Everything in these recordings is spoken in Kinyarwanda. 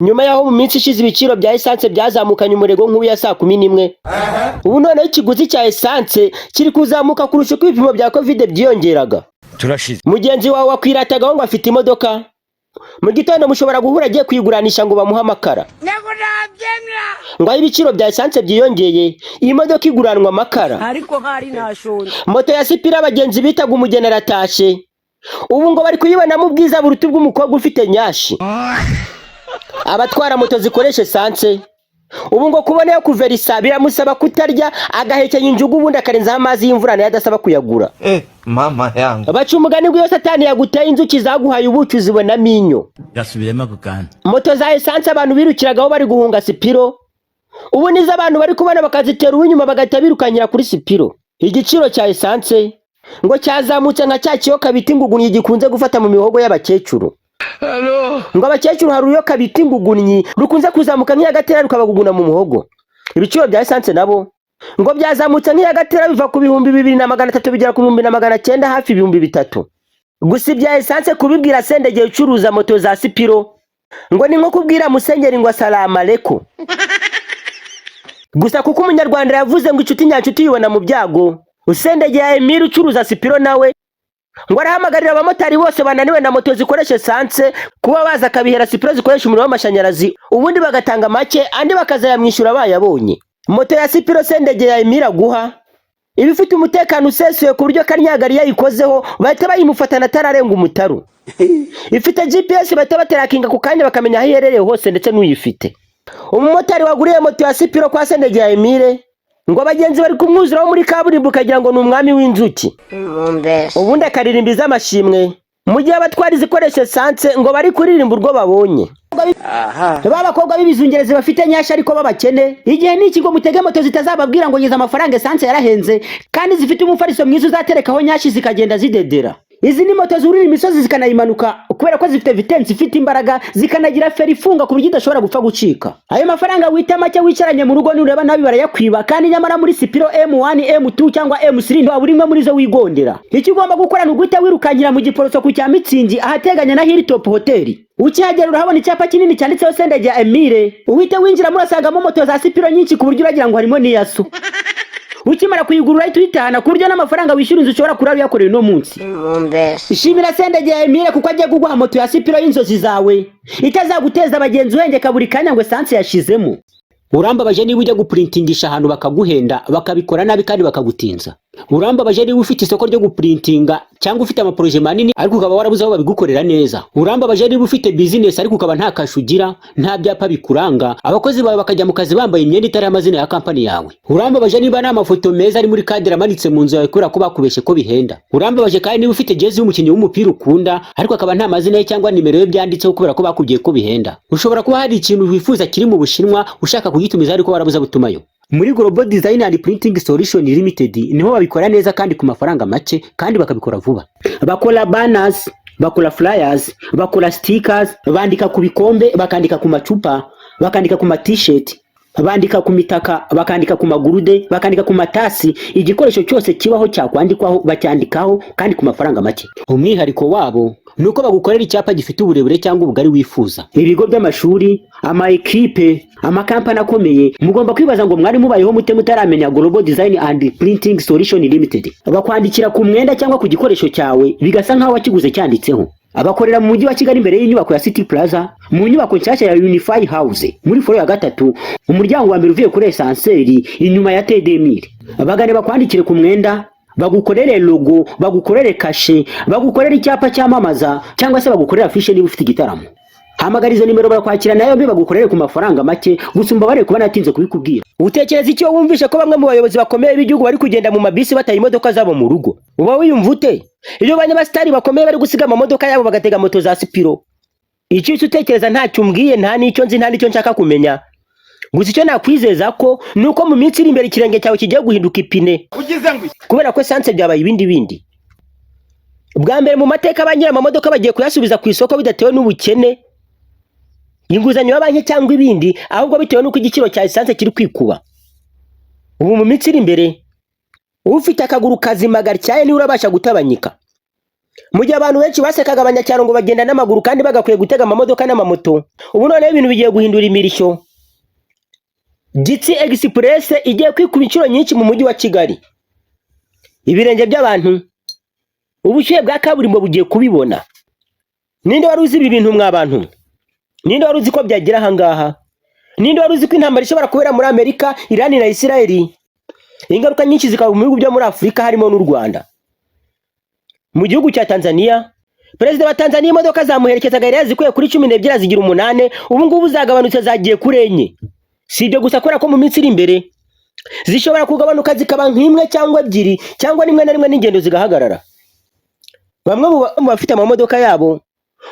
Nyuma y'aho mu minsi ishize ibiciro bya esanse byazamukanye umurego nk'uya saa 11, ubu noneho ikiguzi cya esanse kiri kuzamuka kurusha uko ibipimo bya Covid byiyongeraga. Turashize. Mugenzi wawe wakwirataga ngo afite imodoka, mu gitondo mushobora guhura agiye kuyiguranisha ngo bamuhe amakara. Ngo aho ibiciro bya esanse byiyongeye, iyi modoka iguranwa amakara. Ariko hari ntashonje. Moto ya Spiro abagenzi bitaga umugeni aratashe. Ubu ngo bari kuyibonamo ubwiza buruta ubw'umukobwa ufite nyashi. Abatwara moto zikoresha esanse ubu ngo kubona yo kuverisa biramusaba kutarya, agahekenya injugu, ubundi akarenzaho amazi y'imvura nayo adasaba kuyagura. Eh, mama yangu. Baca umugani ngo iyo Satani yaguteye inzuki zaguhaye ubuki uzibonamo inyo. Gasubiremo ako kantu. Moto za esanse abantu birukiragaho bari guhunga Spiro, ubu nizo abantu bari kubona bakazitera uw'inyuma, bagahita birukanyira kuri Spiro. Igiciro cya esanse ngo cyazamutse nka cya kiyoka bita ingugunnyi gikunze gufata mu mihogo y'abakecuru. Ngo abakecuru hari uruyoka bita ingugunnyi rukunze kuzamuka nk'iyagatera rukabaguguna mu muhogo. Ibiciro bya esanse nabo ngo byazamutse nk'iyagatera, biva ku 2300 bigera ku 1900, hafi 3000. Gusa ibya esanse kubibwira Sendegeye ucuruza moto za Spiro ngo ni nko kubwira musenyeri ngo asalama aleko. Gusa kuko Umunyarwanda yavuze ngo inshuti nyanshuti yibona mu byago, Usendegeye Emile ucuruza Spiro nawe ngo arahamagarira abamotari bose bananiwe na moto zikoresha esanse kuba baza akabihera Spiro zikoresha umuriro w'amashanyarazi, ubundi bagatanga make, andi bakazayamwishyura bayabonye. Moto ya Spiro Sendegeye Emile aguha iba ifite umutekano usesuye, ku buryo kanyagari yayikozeho bahita bayimufatana atararenga umutaru. Ifite GPS, bahita baterakinga ku kanya bakamenya aho iherereye hose ndetse n'uyifite. Umumotari waguriye moto ya Spiro kwa Sendegeye Emile ngo abagenzi bari kumwuzuraho muri kaburimbo, ukagira ngo ni umwami w'inzuki, ubundi akaririmba iz'amashimwe, mu gihe abatwara izikoresha esanse ngo bari kuririmba urwo babonye. Ba bakobwa b'ibizungerezi bafite nyashya ariko b'abakene, igihe ni ikigo mutege moto zitazababwira ngo ngeze amafaranga, esanse yarahenze, kandi zifite umufariso mwiza uzaterekaho nyashi zikagenda zidedera. Izi ni moto zurira imisozi zikanayimanuka kubera ko zifite vitesse ifite imbaraga, zikanagira feri ifunga ku buryo idashobora gupfa gucika. Ayo mafaranga wita make wicaranye mu rugo, nureba nabi barayakwiba. Kandi nyamara muri Spiro M1, M2 cyangwa M3 ntiwabura imwe muri zo wigondera. Icyo ugomba gukora ni uguhita wirukankira mu Giporoso ku cya Mitsingi, ahateganye na Hilltop Hotel. Ukihagera urahabona icyapa kinini cyanditseho Sendege Emile. Uhite winjiramo, urasangamo moto za Spiro nyinshi ku buryo uragira ngo harimo n'iyaso. Ukimara kuyigura urahita uyitahana, ku buryo n'amafaranga wishyura inzu ushobora kurara uyakoreye uno munsi. Ishimira Sendege Emile kuko agiye kuguha moto ya Spiro y'inzozi zawe, itazaguteza abagenzi uhengeka buri kanya ngo esanse yashizemo. Urambabaje niba ujya gupurintingisha ahantu bakaguhenda, bakabikora nabi kandi bakagutinza. Urambabaje niba ufite isoko ryo gupurintinga cyangwa ufite amaporoje manini ariko ukaba warabuze aho babigukorera neza. Urambabaje niba ufite bizinesi ariko ukaba nta kashe ugira, nta byapa bikuranga, abakozi bawe bakajya mu kazi bambaye imyenda itari amazina ya kampani yawe. Urambabaje niba nta mafoto meza ari muri kadire amanitse mu nzu yawe kubera ko bakubeshye ko bihenda. Urambabaje kandi niba ufite jezi y'umukinnyi w'umupira ukunda ariko akaba nta mazina ye cyangwa nimero ye byanditseho kubera ko bakubwiye ko bihenda. Ushobora kuba hari ikintu wifuza kiri mu Bushinwa, ushaka kugitumiza ariko warabuze butumayo. Muri Global Design and Printing Solution Limited niho babikora neza kandi ku mafaranga make, kandi bakabikora vuba. Bakora banners, bakora flyers, bakora stickers, bandika ku bikombe, bakandika ku macupa, bakandika ku ma t-shirt, bandika ku mitaka, bakandika ku magurude, bakandika ku matasi. Igikoresho cyose kibaho cyakwandikwaho bacyandikaho, kandi ku mafaranga make. Umwihariko wabo ni uko bagukorera icyapa gifite uburebure cyangwa ubugari wifuza. Ibigo by'amashuri, ama ekipe, amakampani akomeye, mugomba kwibaza ngo mwari mubayeho mute mutaramenya Global Design and Printing Solution Limited? Bakwandikira ku mwenda cyangwa ku gikoresho cyawe bigasa nk'aho wakiguze cyanditseho. Abakorera mu mujyi wa Kigali, imbere y'inyubako ya City Plaza, mu nyubako nshyashya ya Unify House, muri floor ya gatatu, umuryango wa mbere uvuye kuri ascenseur, inyuma ya TDMIR. Bagane bakwandikire ku mwenda, bagukorere logo, bagukorere kashe, bagukorere icyapa cyamamaza cyangwa se bagukorere afishe niba ufite igitaramo. Hamagara izo nimero, barakwakira nayo mbi, bagukorere ku mafaranga make. Gusa umbabare kuba natinze kubikubwira. Utekereza icyo wumvishe ko bamwe mu bayobozi bakomeye b'igihugu bari kugenda mu mabisi bataye imodoka zabo mu rugo? Uba wiyumva ute iyo abanyabasitari bakomeye bari gusiga amamodoka yabo bagatega moto za Spiro? Icyo uhise utekereza ntacyo umbwiye, nta n'icyo nzi, nta n'icyo nshaka kumenya. Gusa icyo nakwizeza ko ni uko mu minsi iri imbere ikirenge cyawe kigiye guhinduka ipine, kubera ko esanse byabaye ibindi bindi. Bwa mbere mu mateka ba nyir'amamodoka bagiye kuyasubiza ku isoko bidatewe n'ubukene, inguzanyo ya banki cyangwa ibindi, ahubwo bitewe n'uko igiciro cya esanse kiri kwikuba. Ubu mu minsi iri imbere ufite akaguru kazima gatyaye niwe urabasha gutabanyika. Mu gihe abantu benshi basekaga abanyacyaro ngo bagenda n'amaguru kandi bagakwiye gutega amamodoka n'amamoto, ubu noneho ibintu bigiye guhindura imirishyo. Gitsi Express igiye kwikuba inshuro nyinshi mu mujyi wa Kigali. Ibirenge by'abantu, ubushyuhe bwa kaburimbo bugiye kubibona. Ninde wari uzi ibi bintu mwa bantu? Ninde wari uzi ko byagera ahangaha? Ninde wari uzi ko intambara ishobora kubera muri Amerika, Irani na Isirayeli, ingaruka nyinshi zikaba mu bihugu byo muri Afurika harimo n'u Rwanda? Mu gihugu cya Tanzania, perezida wa Tanzania imodoka zamuherekezaga yari yazikuye kuri 12 azigira 8, ubu ngubu zagabanutse zagiye kuri 4. Si ibyo gusa, kubera ko mu minsi iri imbere zishobora kugabanuka zikaba nk'imwe cyangwa ebyiri, cyangwa rimwe na rimwe n'ingendo zigahagarara. Bamwe mu bafite amamodoka yabo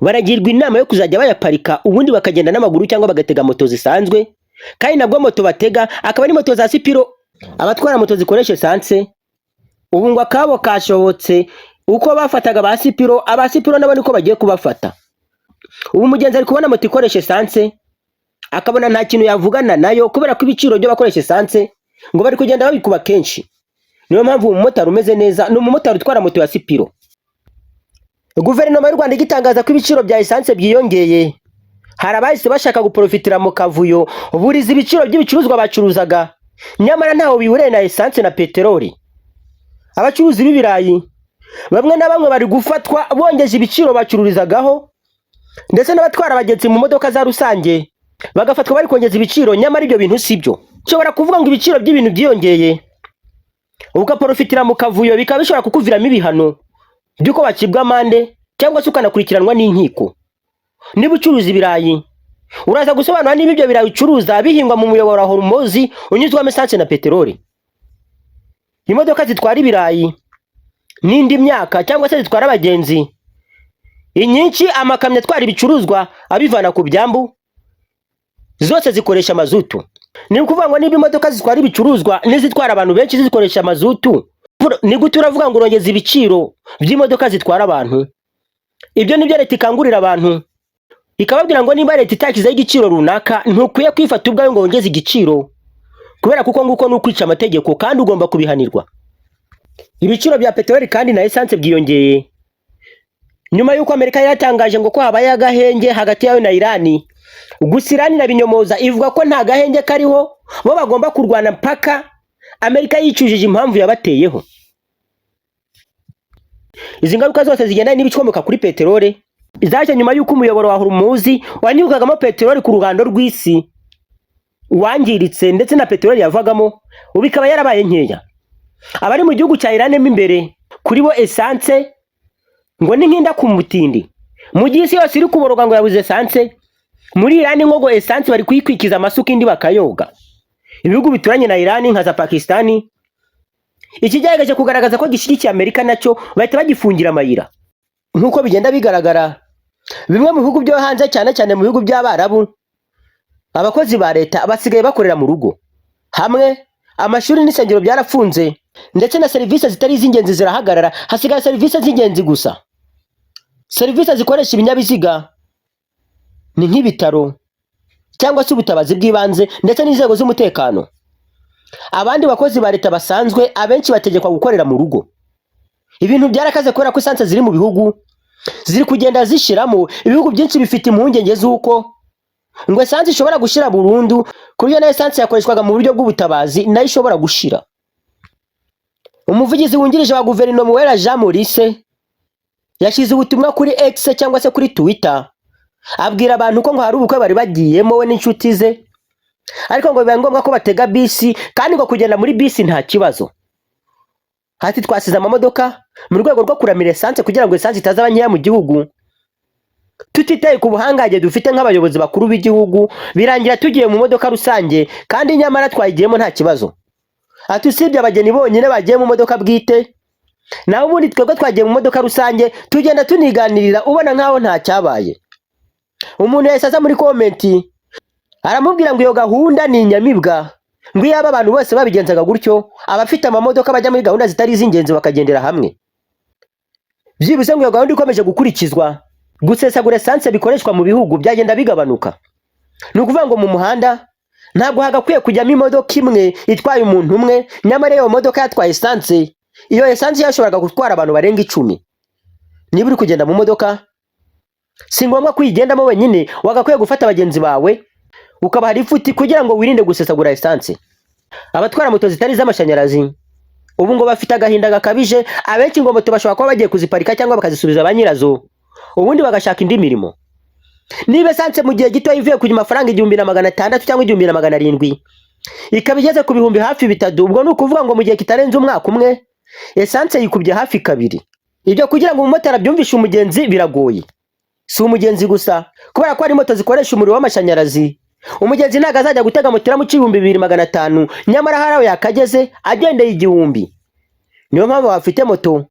baragirwa inama yo kuzajya bayaparika, ubundi bakagenda n'amaguru cyangwa bagatega moto zisanzwe, kandi nabwo moto batega akaba ari moto za Sipiro. Abatwara moto zikoresha esanse ubu ngo akabo kashobotse. Uko bafataga ba Sipiro, aba Sipiro nabo niko bagiye kubafata. Ubu umugenzi ari kubona moto ikoresha esanse akabona nta kintu yavugana nayo, kubera ko ibiciro by'abakoresha esanse ngo bari kugenda babikuba kenshi. Niyo mpamvu umumotari umeze neza ni umumotari utwara moto ya Sipiro. Guverinoma y'u Rwanda igitangaza ko ibiciro bya esanse byiyongeye, hari abahise bashaka guprofitira mu kavuyo, buriza ibiciro by'ibicuruzwa bacuruzaga, nyamara ntaho bihuriye na esanse na peteroli. Abacuruzi b'ibirayi bamwe na bamwe bari gufatwa bongeje ibiciro bacururizagaho, ndetse n'abatwara abagenzi mu modoka za rusange bagafatwa bari kongeza ibiciro, nyamara ibyo bintu si byo. Ushobora kuvuga ngo ibiciro by'ibintu byiyongeye, ugaprofitira mu kavuyo, bikaba bishobora kukuviramo ibihano by'uko bacibwa amande cyangwa se ukanakurikiranwa n'inkiko. Niba ucuruza ibirayi, uraza gusobanura niba ibyo birayi ucuruza bihingwa mu muyoboro wa Hormuz unyuzwamo esanse na peteroli. Imodoka zitwara ibirayi n'indi myaka cyangwa se zitwara abagenzi inyinshi, amakamyo atwara ibicuruzwa abivana ku byambu, zose zikoresha mazutu. Ni ukuvuga ngo niba imodoka zitwara ibicuruzwa n'izitwara abantu benshi zikoresha mazutu, ni gute uravuga ngo urongeza ibiciro by'imodoka zitwara abantu? Ibyo nibyo leta ikangurira abantu, ikababwira ngo niba leta itashyizeho igiciro runaka, ntukwiye kwifata ubwawe ngo wongeze igiciro, kubera kuko nguko ni ukwica amategeko kandi ugomba kubihanirwa. Ibiciro bya peteroli kandi na esanse byiyongeye nyuma y'uko Amerika yaratangaje ngo ko habaye agahenge hagati yayo na Irani. Gusa Irani irabinyomoza, ivuga ko nta gahenge kariho, bo bagomba kurwana mpaka Amerika yicujije impamvu yabateyeho. Izi ngaruka zose zigendanye n'ibikomoka kuri peteroli zaje nyuma y'uko umuyoboro wa Hormuz wanyuzwagamo peteroli ku rugando rw'isi wangiritse, ndetse na peteroli yavagamo ubu ikaba yarabaye nkeya. Abari mu gihugu cya Iran mo imbere, kuri bo esanse ngo ni nk'inda ku mutindi. Mu gihe isi yose iri kuboroga ngo yabuze esanse, muri Iran ngo esanse bari kuyikwikiza amasuka indi bakayoga. Ibihugu bituranye na Iran nka za Pakistani, ikigerageje kugaragaza ko gishyigikiye Amerika nacyo bahita bagifungira amayira. Nk'uko bigenda bigaragara, bimwe mu bihugu byo hanze, cyane cyane mu bihugu by'Abarabu, abakozi ba leta basigaye bakorera mu rugo. Hamwe amashuri n'insengero byarafunze, ndetse na serivisi zitari iz'ingenzi zirahagarara, hasigaye serivisi z'ingenzi gusa. Serivisi zikoresha ibinyabiziga ni nk'ibitaro cyangwa se ubutabazi bw'ibanze ndetse n'inzego z'umutekano. Abandi bakozi ba leta basanzwe abenshi bategekwa gukorera mu rugo. Ibintu byarakaze kubera ko esanse ziri mu bihugu ziri kugenda zishiramo. Ibihugu byinshi bifite impungenge z'uko ngo esanse ishobora gushira burundu, ku buryo na esanse yakoreshwaga mu buryo bw'ubutabazi nayo ishobora gushira. Umuvugizi wungirije wa guverinoma, Uwera Jean Maurice, yashyize ubutumwa kuri X cyangwa se kuri Twitter, abwira abantu ko ngo hari ubukwe bari bagiyemo we n'inshuti ze, ariko ngo bibaye ngombwa ko batega bisi, kandi ngo kugenda muri bisi nta kibazo. Hati twasize amamodoka mu rwego rwo kuramira esanse kugira ngo esanse itazaba nkeya mu gihugu, tutitaye ku buhangange dufite nk'abayobozi bakuru b'igihugu, birangira tugiye mu modoka rusange kandi nyamara twayigiyemo nta kibazo. Ati usibye abageni bonyine bagiye mu modoka bwite, naho ubundi twebwe twagiye mu modoka rusange, tugenda tuniganirira, ubona nkaho nta cyabaye. Umuntu yahise aza muri comment aramubwira ngo iyo gahunda ni inyamibwa, ngo iyaba abantu bose babigenzaga gutyo, abafite amamodoka bajya muri gahunda zitari iz'ingenzi bakagendera hamwe. Byibuze ngo iyo gahunda ikomeje gukurikizwa, gusesagura esanse bikoreshwa mu bihugu byagenda bigabanuka. Ni ukuvuga ngo mu muhanda ntabwo hagakwiye kujyamo imodoka imwe itwaye umuntu umwe, nyamara iyo modoka yatwaye esanse, iyo esanse yashoboraga gutwara abantu barenga 10. Niba uri kugenda mu modoka, si ngombwa ko uyigendamo wenyine, wagakwiye gufata bagenzi bawe ukabaha lifuti kugira ngo wirinde gusesagura esanse. Abatwara moto zitari iz'amashanyarazi ubu ngo bafite agahinda gakabije. Abenshi ngo moto bashobora kuba bagiye kuziparika cyangwa bakazisubiza ba nyirazo, ubundi bagashaka indi mirimo. Niba esanse mu gihe gito ivuye ku mafaranga 1600 cyangwa 1700 ikaba igeze ku bihumbi hafi 3, ubwo ni ukuvuga ngo mu gihe kitarenze umwaka umwe esanse yikubye hafi kabiri. Ibyo kugira ngo umumotari abyumvishe umugenzi biragoye. Si umugenzi gusa, kubera ko hari moto zikoresha umuriro w'amashanyarazi. Umugenzi ntabwo azajya gutega moto iramuca 2500, nyamara hari aho yakageze agendeye 1000. Niyo mpamvu bafite moto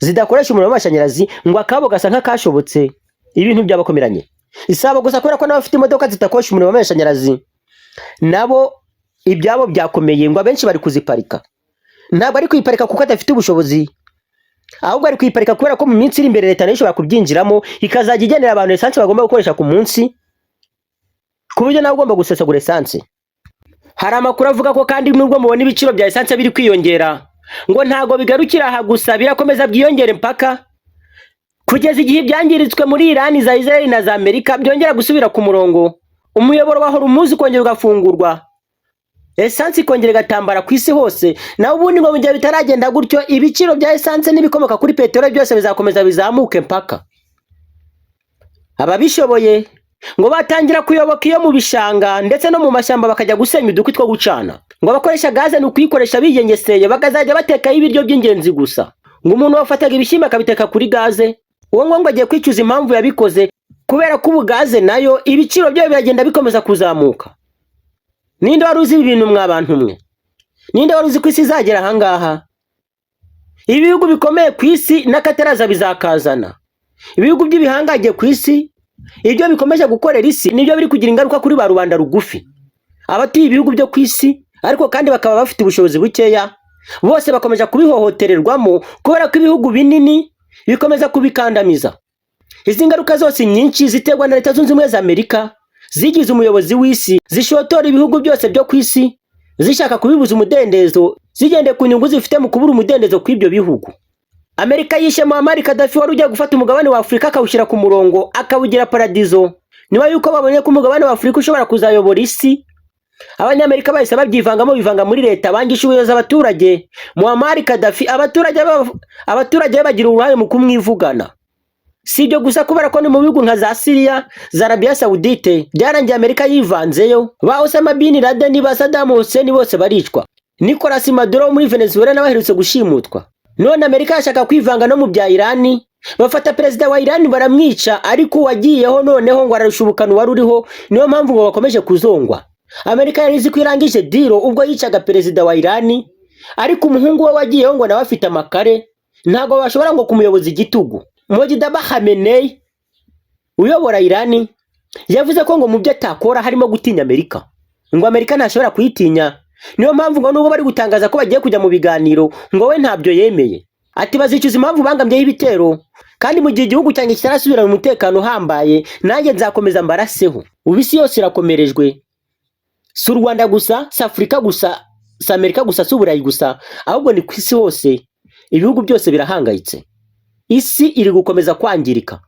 zidakoresha umuriro w'amashanyarazi ngo akabo gasa nk'akashobotse, ibintu byabakomeranye. Isaba gusa kubera ko n'abafite imodoka zidakoresha umuriro w'amashanyarazi nabo ibyabo byakomeye, ngo abenshi bari kuziparika. Ntabwo ari kuyiparika kuko adafite ubushobozi, ahubwo ari kuyiparika kubera ko mu minsi iri imbere leta nayo ishobora kubyinjiramo, ikazajya igenera abantu esanse bagomba gukoresha ku munsi, ku buryo nawe ugomba gusesagura esanse. Hari amakuru avuga ko kandi nubwo mubona ibiciro bya esanse biri kwiyongera, ngo ntabwo bigarukira aha gusa, birakomeza byiyongere mpaka kugeza igihe ibyangiritswe muri Irani, za Israel na za Amerika byongera gusubira ku murongo, umuyoboro wa Hormuz ukongera ugafungurwa, esanse ikongera igatambara ku isi hose. Naho ubundi ngo mu gihe bitaragenda gutyo, ibiciro bya esanse n'ibikomoka kuri peteroli byose bizakomeza bizamuke mpaka. Ababishoboye ngo batangira kuyoboka iyo mu bishanga ndetse no mu mashyamba, bakajya gusenya udukwi two gucana. Ngo abakoresha gaze ni ukuyikoresha bigengeseye, bakazajya batekaho ibiryo by'ingenzi gusa. Ngo umuntu wafataga ibishyimbo akabiteka kuri gaze, uwo ngo agiye kwicuza impamvu yabikoze, kubera ko ubu gaze nayo ibiciro byayo biragenda bikomeza kuzamuka. Ninde wari uzi ibi bintu, mwa bantu mwe? Ninde wari uzi ko isi izagera ahangaha? Ibihugu bikomeye ku isi n'akataraza bizakazana. Ibihugu by'ibihangange ku isi, ibyo bikomeje gukorera isi nibyo biri kugira ingaruka kuri ba rubanda rugufi. Abatuye ibihugu byo ku isi ariko kandi bakaba bafite ubushobozi bukeya, bose bakomeje kubihohotererwamo kubera ko ibihugu binini bikomeza kubikandamiza. Izi ngaruka zose nyinshi ziterwa na Leta Zunze Ubumwe za Amerika zigize umuyobozi w'isi, zishotora ibihugu byose byo ku isi zishaka kubibuza umudendezo, zigendeye ku nyungu zifite mu kubura umudendezo kw'ibyo bihugu. Amerika yishe Muammar Gaddafi wari ugiye gufata umugabane wa Afurika akawushyira ku murongo, akawugira paradizo. Nyuma y'uko babonye ko umugabane wa Afurika ushobora kuzayobora isi, Abanyamerika bahise babyivangamo, bivanga muri leta, bangisha ubuyobozi abaturage. Muammar Gaddafi abaturage be bagira uruhare mu kumwivugana. Si ibyo gusa, kubera ko ni mu bihugu nka za Siriya, za Arabia Saudite, byarangiye Amerika yivanzeyo, ba Osama bin Laden, ba Saddam Hussein bose baricwa. Nicolas Maduro wo muri Venezuela nawe aherutse gushimutwa. None Amerika yashaka kwivanga no mu bya Irani, bafata perezida wa Irani baramwica, ariko uwagiyeho noneho ngo ararusha ubukana uwari uriho. Niyo mpamvu ngo bakomeje kuzongwa. Amerika yari izi ko irangije deal ubwo yicaga perezida wa Irani, ariko umuhungu we wagiyeho ngo nawe afite amakare, ntabwo bashobora ngo kumuyoboza igitugu. Mojtaba Khamenei uyobora Irani yavuze ko ngo mu byo atakora harimo gutinya Amerika, ngo Amerika ntashobora kuyitinya. Niyo mpamvu ngo nubwo bari gutangaza ko bagiye kujya mu biganiro, ngo we ntabyo yemeye. Ati: "Bazicuza impamvu bangambyeho ibitero, kandi mu gihe igihugu cyanjye kitarasubira mu mutekano uhambaye, nanjye nzakomeza mbaraseho." Ubu isi yose irakomerejwe. Si u Rwanda gusa, si Afurika gusa, si Amerika gusa, si Uburayi gusa, ahubwo ni ku isi hose. Ibihugu byose birahangayitse. Isi iri gukomeza kwangirika,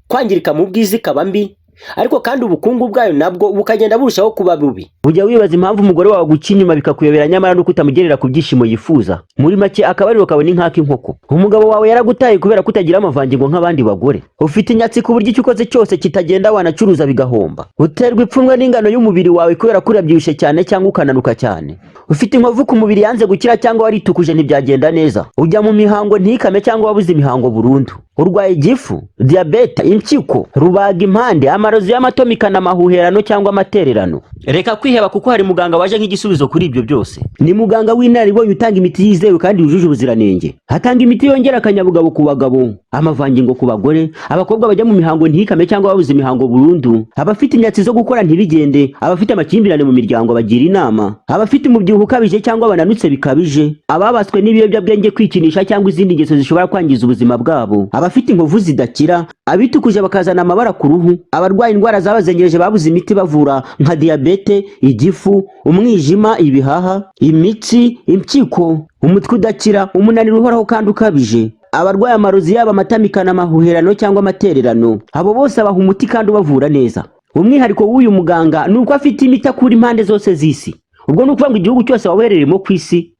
kwangirika mu bwiza ikaba mbi, ariko kandi ubukungu bwayo nabwo bukagenda burushaho kuba bubi. Ujya wibaza impamvu umugore wawe aguca inyuma bikakuyobera, nyamara nuko utamugerera ku byishimo yifuza? Muri make, akabariro kawe ni nk'ak'inkoko. Umugabo wawe yaragutaye kubera ko utagira amavangingo nk'abandi bagore. Ufite inyatsi ku buryo icyo ukoze cyose kitagenda, wanacuruza bigahomba. Uterwa ipfunwe n'ingano y'umubiri wawe kubera ko urabyibushye cyane cyangwa ukananuka cyane. Ufite inkovu ku mubiri yanze gukira, cyangwa waritukuje ntibyagenda neza. Ujya mu mihango ntikame, cyangwa wabuze imihango burundu. Urwaye igifu, diyabete, impyiko, rubaga impande, amarozi y'amatomikana, amahuherano cyangwa amatererano. Reka kwiheba, kuko hari muganga waje nk'igisubizo kuri ibyo byose. Ni muganga w'inararibonye utanga imiti yizewe kandi yujuje ubuziranenge. Atanga imiti yongera akanyabugabo ku bagabo, amavangingo ku bagore, abakobwa bajya mu mihango ntikame cyangwa babuze imihango burundu, abafite inyatsi zo gukora ntibigende, abafite amakimbirane mu miryango bagira inama, abafite umubyibuho ukabije cyangwa bananutse bikabije, ababaswe n'ibiyobyabwenge, kwikinisha cyangwa izindi ngeso zishobora kwangiza ubuzima bwabo, abafite inkovu zidakira, abitukuje bakazana amabara ku ruhu, abarwaye indwara zabazengereje babuze imiti bavura nka diyabete, igifu, umwijima, ibihaha, imitsi, impyiko, umutwe udakira, umunaniro uhoraho kandi ukabije. Abarwaye amarozi, yaba amatamikana, amahuherano cyangwa amatererano, abo bose abaha umuti kandi ubavura neza. Umwihariko w'uyu muganga ni uko afite imiti akura impande zose z'isi. Ubwo ni ukuvuga ngo igihugu cyose waba uherereyemo ku isi,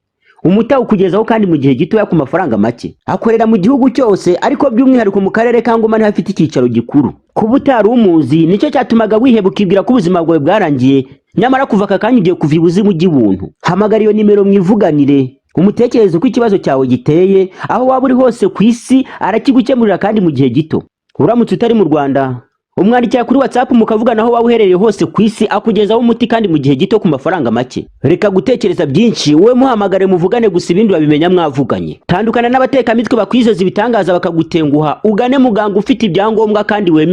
umuti awukugezaho kandi mu gihe gitoya ku mafaranga make. Akorera mu gihugu cyose, ariko by'umwihariko mu karere ka Ngoma niho afite icyicaro gikuru. Kuba utari umuzi nicyo cyatumaga wiheba, ukibwira ko ubuzima bwawe bwarangiye, nyamara kuva aka kanya ugiye kuva ibuzimu ujya ibuntu. Hamagara iyo nimero mwivuganire, umutekereze uko ikibazo cyawe giteye. Aho waba uri hose ku isi arakigukemurira kandi mu gihe gito. Uramutse utari mu Rwanda, umwandikira kuri WhatsApp mukavugana. Aho waba uherereye hose ku isi akugezaho umuti kandi mu gihe gito ku mafaranga make. Reka gutekereza byinshi, wowe muhamagare muvugane gusa, ibindi babimenya mwavuganye. Tandukana n'abatekamitwe bakwizeza ibitangaza bakagutenguha, ugane muganga ufite ibyangombwa kandi wemewe.